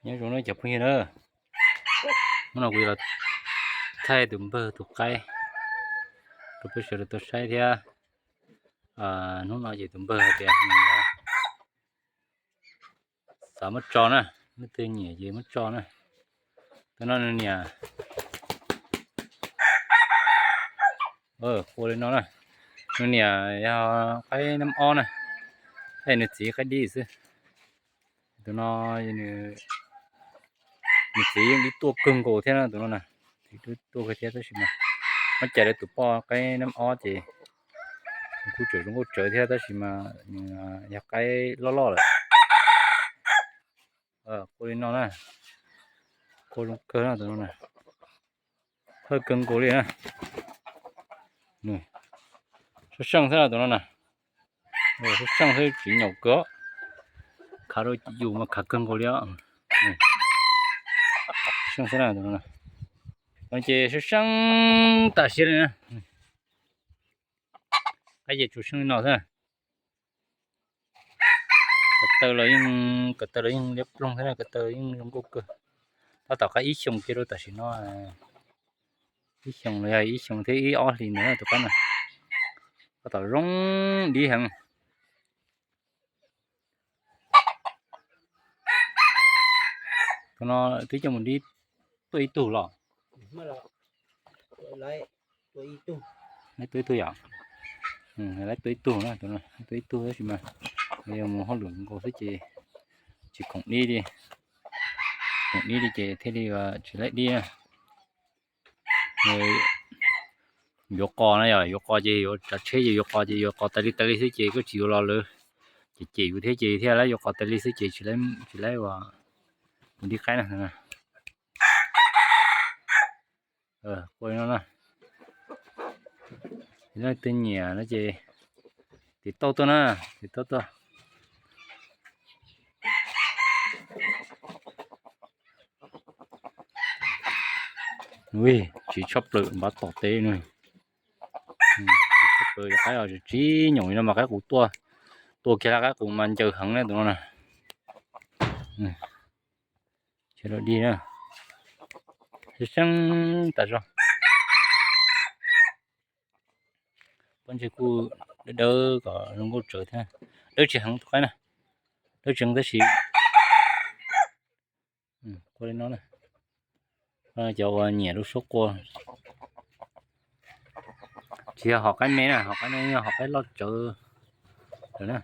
Nyob zoo na cov phooj ywg na, hnub no kuv yuav los thaij tus npawg tus qaib rau peb sawv daws tau saib thiab. Hnub no ces tus npawg hais tias nws xav muab tso na, leej twg nyiam ces muab tso na. Tus no nws niam, ua li no na, nws niam yog qaib nab ob na, es nws txiv qaib dib xwb. Tus no nws txiv yeej dib tuaj kawg nkaus thiab na tus no na, txiv dib tuaj kawg thiab tab sis mas muab cais lawv tus poj qaib nab ob ces kuj tseem zoo nkauj tsawv thiab tab sis mas nws yog qaib loj loj lawm. Ua li no na, qua zoo kawg na tus no na, hawj kawg nkaus li na. Sab seej xwb na tus no na, sab seej xwb tsis nyaum kawg, khav rau yus mas khav kawg nkaus li os. Sab seej xwb na tus no, ces sab seej tam sim li na. Qaib ces tsuas seej li no xwb. Ko taw los yeej, ko taw los yeej liab ploog thiab, ko taw yeej zoo nkauj kawg. Tab tom qaib ib xyoos kiag rau tam sim no, ib xyoos los yog ib xyoos thiab ib ob hlis ntawd tus qaib no. Tab tom zoo dib heev. Tus no twb coj mus dib tuaj ib tug los. Laib tuaj ib tug yom. Laib tuaj ib tug na, tuaj ib tug tab sis mas yog mus hauj lwm nkaus xwb ces tsis khoom dib li, khoom dib li ces thiaj li tsis laib dib na. Yuav qos na yom, yuav qos ces yuav tsav tsheb ces yuav qos ces yuav qos tas li tas li xwb ces koj tsis yuav los lawv ces cem yus thiab ces thiaj laib yuav qos tas li xwb ces tsis laib ua mus dib qaib na. Qua li no na, leej twg nyiam no ces tiv tauj tuaj na, tiv tauj tuaj. Ui, tsiv tshaj plaws npav tom teb no. Tsiv tshaj plaws, qaib tsis nyaum li no mas qaib qus tuaj, tua kiag lawm qaib qus mas ncaws heev na tus no na. Ces rau dig na, seeb tas zog. Pob ntseg kuj dawb dawb kom zoo nkauj tsawv thiab. Dawb tsis heev tus qaib na, dawb tsis heev tab sis qua li no na. Cov uas nyiam lub suab qua, tsis yog hom qaib me na, hom qaib me yog hom qaib loj tsawv lawm na.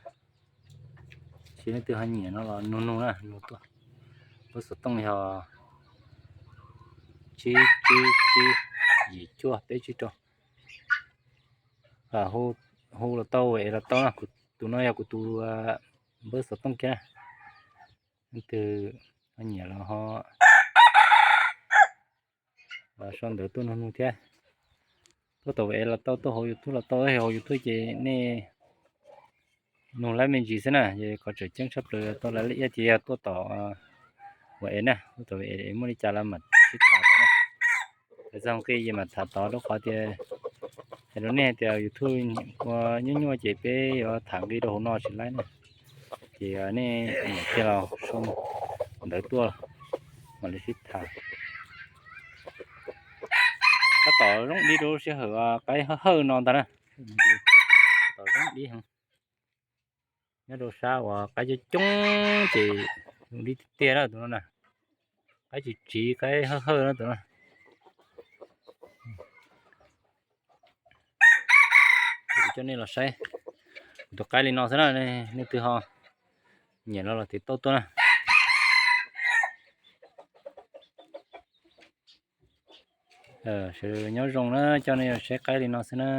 Tsis leej twg ho nyiam no los nug nug na, nug tuaj. Npawb xov tooj yog tsib tsib tsib yim cuaj peb tsib rau. Hu los tau, es los tau na, tus no yog kuv tus npawb xov tooj kiag na. Leej twg ho nyiam los ho sau ntawv tuaj nug nug thiab. Tuaj tom WhatsApp los tau, tuaj hauv YouTube los tau, hauv YouTube ces nej nug laib me ntsis xwb na, es qhov tseem ceeb tshaj plaws tau lawv laj iab ces yog tuaj tom WhatsApp na, tuaj tom WhatsApp muaj li cas los mam sib tham tod na. Txog nqi ces mam tham tod rau qhov tias hais rau nej hais tias YouTube ua nyuaj nyuaj ces peb yuav tham nqi rau hauv no tsis laib na. Ces nej nyiam kiag los sau ntawv tuaj mam li sib tham. Tab tom zoo dib rau lub sij hawm qaib hawj hawj no ntag na. Tab tom zoo dib heev. Nyob rau sab uas qaib coob coob ces zoo dib tiag tiag na tus no na. Qaib tsiv tsiv qaib hawj hawj na tus no. Kuv coj nej los saib kuv tus qaib li no xwb na, nej twg ho nyiam los los tiv tauj tuaj na. Sawv daws nyob zoo na, coj nej los saib qaib li no xwb na.